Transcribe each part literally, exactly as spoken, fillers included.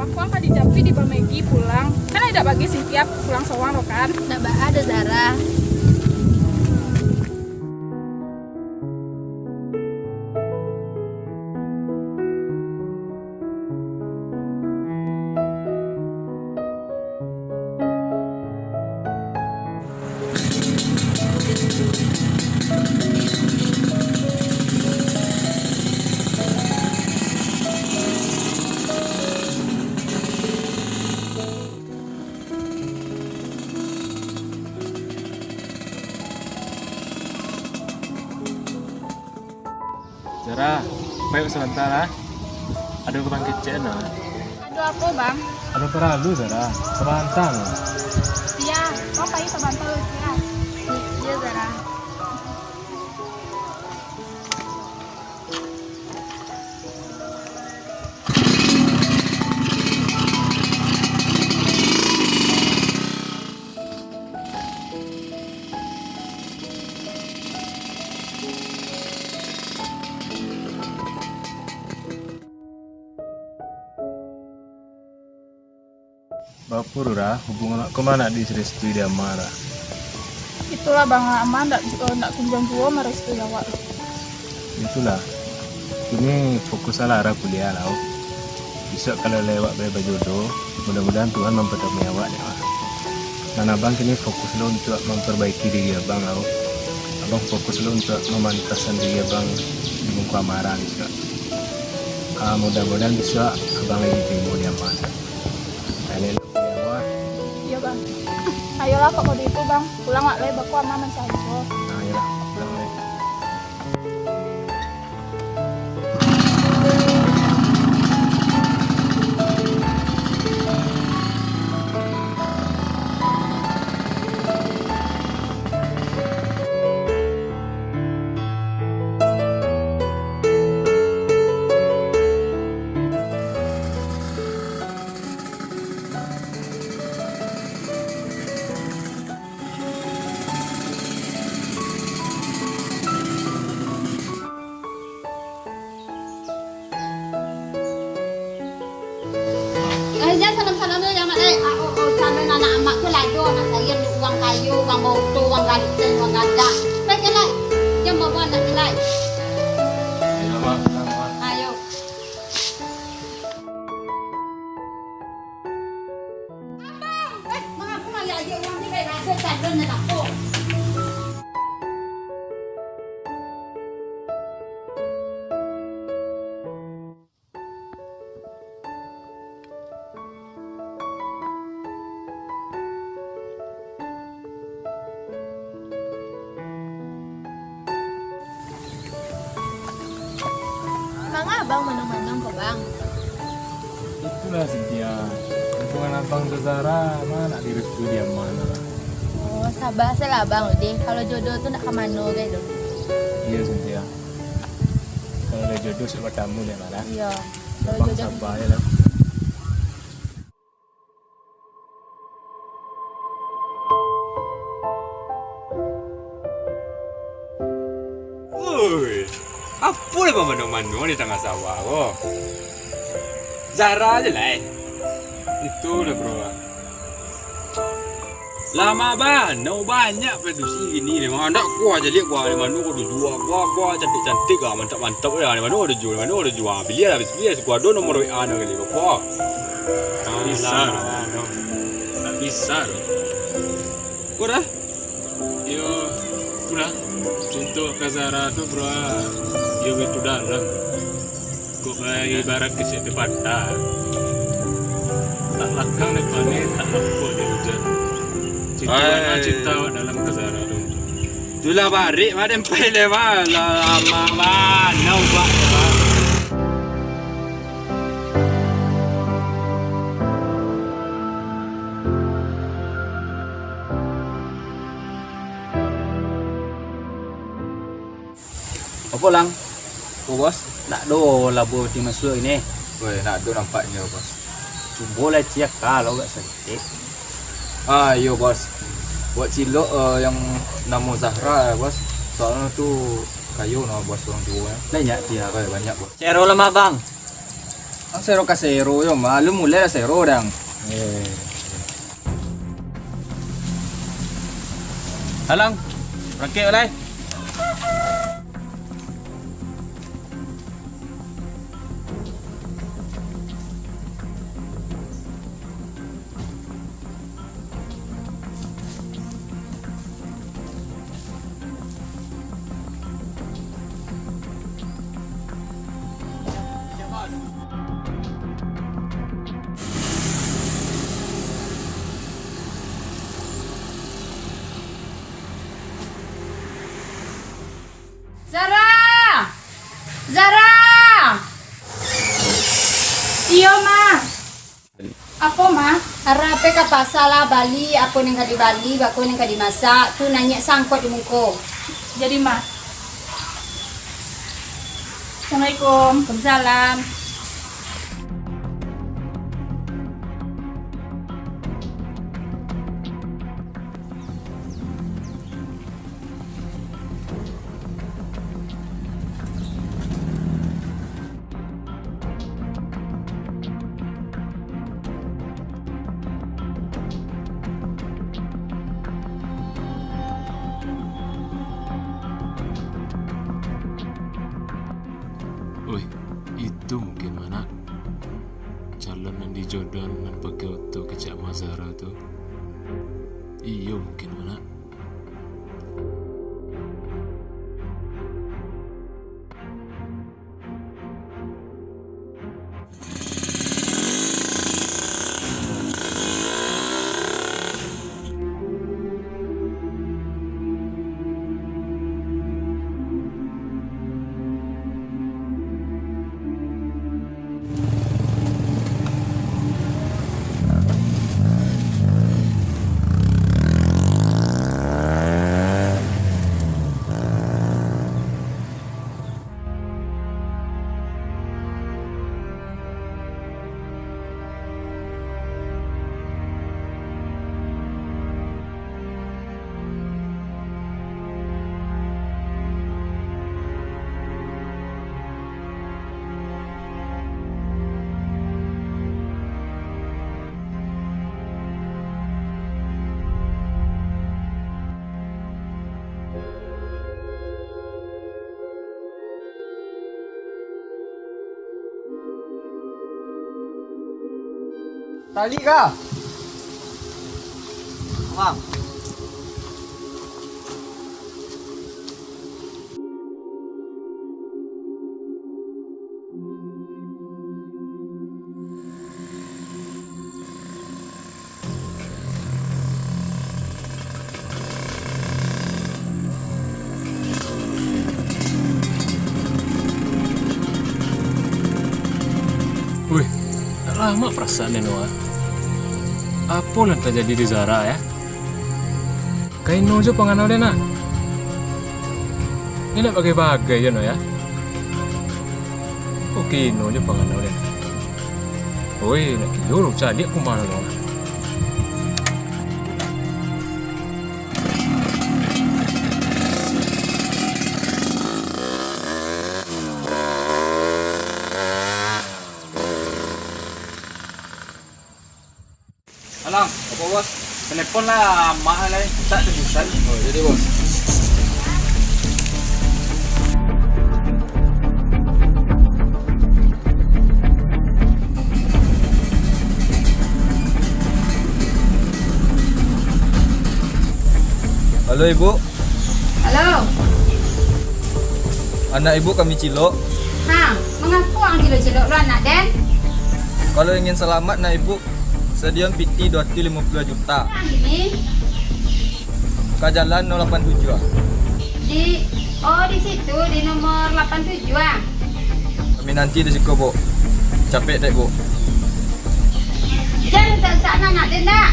Bang, kuang ka dijampi di Bang Megi pulang. Kan indak bagi Sintia pulang sorang lo kan? Ndak baa doh, Zara. Zara, pai sabanta lah. Ado ka bang kecek nah. Ado apo, Bang? Ado paralu, Zara. Sabanta nah. Iyo, Bang pai sabanta lah, Tia. Iyo, Zara. Bapo tu, Ra, hubungan awak ko ma ndak direstui di ama, Ra? Itulah, Bang, ama ndak ju-, ndak kunjuang juo marestui awak. Itulah. Kini fokus lah, Ra, kuliah lah, oh. Bisuak kalau lai awak bae bajodoh, mudah-mudahan Tuhan mampartamui awak dek, Ra. Nan abang kini fokus lo untuak mamparbaiki diri abang, oh. Abang fokus lo untuak mamantaskan diri abang di muko ama, Ra, bisuak. Ah, mudah-mudahan bisuak abang lai diterimo di ama. Baliak lah kuliah, Bang. Iyo, Bang. Ayolah, kok kalau itu, Bang. Pulang wak lai, beko ama mancari ko. Nah, iyolah, pulang lai. Eh, jan salam-salam dulu, jan, Mak, eh. Ah, oh, oh, calon anak amak tu lah ado, anak sayang, urang kayo, urang baoto, urang ganteng, urang gagah. Baik, jan lai. Jan bawa anak tu lai. Ayo, Mak, pulang, Mak. Ayo. Abang, eh, mangapo maliek adiak urang ni, baik rasa calonnyo tako? Manga abang manang-manang ko, Bang? Itulah, Sintia. Hubungan abang jo Zara ma ndak direstui di ama lah. Oh, saba se lah, Bang, deh. Kalau jodoh tu ndak ka mano gai doh. Iyo, Sintia. Kalau lah jodoh, sudah batamu dek ma lah. Iyo. Kalau abang jodoh saba se lah. Woi, apo lah bamanang-manang di tangah sawah ko? Zara se lai. Itu lah, bro. Lamo bana, banyak padusi kini ni. Manga ndak kuah jaleh, kuah di mano ko dijua, kuah, kuah cantik-cantik ah, mantap-mantap ah, di mano ko dijua, di mano ko dijua. Piliah lah, piliah, siko ado nomor W A nyo kini, kuah. Ndak bisa doh. Ndak bisa doh. Ko dah? Yo, ko dah. Untuak ka Zara tu, bro, yo itu dalam. Kok bae ibarat kecek pepatah, tak lakang dek paneh, tak lapok dek ujan. Cinta awak, cinta awak dalam ka Zara tu. Itulah barik mah den pai lewat. Lah, lamo bana ubak tu, Bang. Apo, Lang? Apo, Bos? Ndak ado labo ti masuak kini? Weh, ndak ado nampaknyo, Bos. Cubo lah ciek ka lo agak saketek. Ah, iyo, Bos. Buek cilok, eh, yang namo Zahra, Bos. Soalnyo tu kayo no, Bos, urang tuo, yo. Banyak dia. Weh, banyak, Bos. Cero lemak, Bang. Sero ka sero yo, Mak. Alun mulai lah sero dang. Alang, rakek lai. Zara! Zara! Iyo, Ma. Apo, Ma? Ara pai ka pasa lah, bali apo nan ka dibali, bako nan ka dimasak, tu nanyek sangkot di muko. Jadi, Ma. Assalamualaikum. Waalaikumsalam. Oi, itu mungkin, Manak. Calon nan dijodohan nan pakai oto kecek Mazhara tu. Iyo mungkin, Manak. Tali ka? Bang. Wih, ndak lamak parasaan den, Wak. Apo nan tajadi di Zara, yo? Ka ino jo panganau den, nah. Indak bagai-bagai jo no, yo. Kok ka ino jo panganau den. Oi, nak kiro cadiak kumaha lo. Alang, apo, Bos? Telepon lah mak lai, mintak tebusan. Oh, jadi, Bos. Halo, Ibu. Halo. Anak Ibu kami cilok. Ha, mangapa ang cilok-cilok lo anak den? Kalau ingin salamat, nak Ibu, sadiakan piti duo ratuih limo puluah juta. Ang ini? Ka jalan nol lapan tujuah. Di, oh, di situ, di nomor lapan tujuah, ah. Kami nanti di siko, Bu. Capek dek, Bu. Jan, sa-, sa-, anak den, ndak?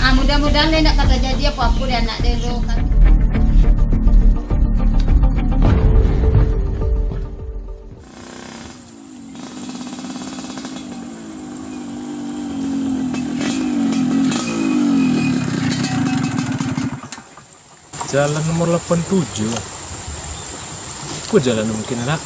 Ah, mudah-mudahan lai ndak ka tajadi apo-apo di anak den tu, kan. Jalan nomor lapan tujuh. Ko jalan mungkin, nak.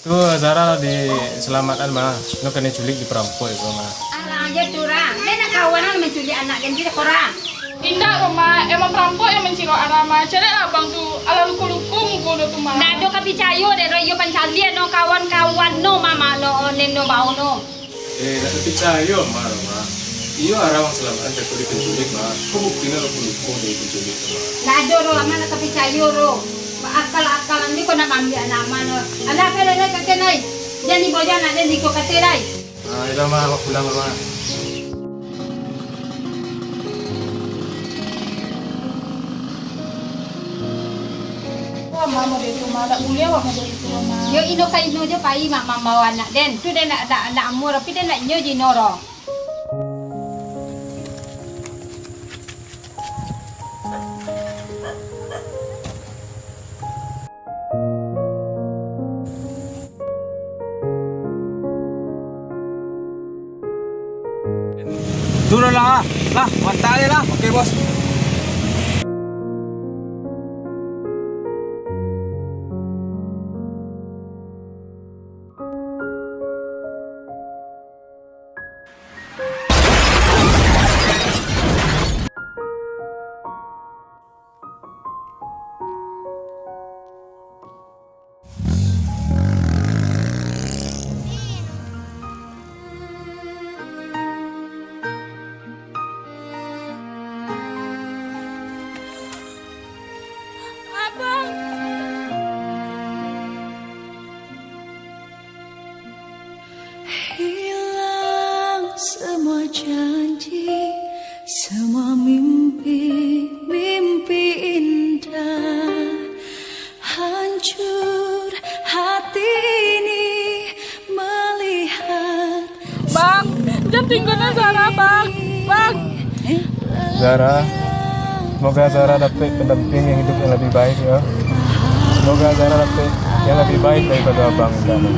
Tu Zara lah diselamatkan, Ma. Nyo kanai culik di perampok itu, Ma. Alah, aja tu urang. Dia nak kawan nak manculik anak dia, dia korang. Indak doh, Ma. Emang perampok yang mancirok Ara, Ma. Caliaklah abang tu. Alah luko-luko muko do tu, Ma. Ndak ado ka picayo dek ro iyo pancalian no kawan-kawan no, Mama no, Neno bao no. Eh, ndak tapicayo, Ma, Ma. Iyo, Ara wang salamatkan cako di panculik, Ma. Ko buktinyo luko-luko di panculik tu, Ma. Ndak ado doh, Ama ndak tapicayo doh. Baakal-akalan ni ko nak maambiak anak Ama no. Alah, pai lai, lai, kakek lai. Jan dibawa anak den di ko kateh lai. Ah, iyolah, Ma, awak pulang, Ma. Wah, Ma, model tu, Ma. Ndak buliah awak model itu, Ma. Yo, ino ka ino jo pai, Mak, mambawa anak den. Tu den ndak, ndak, ndak amuah, tapi den ndak nyo jo ino ro. Turun lah, lah, mantap lah. Oke, Bos. Tinggalkan Zahra, Bang. Bang. Zahra, semoga Zahra dapek pendamping yang hidup yang lebih baik, ya. Semoga Zahra dapek yang lebih baik daripada abang, insya Allah.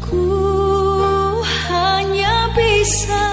Ku hanya bisa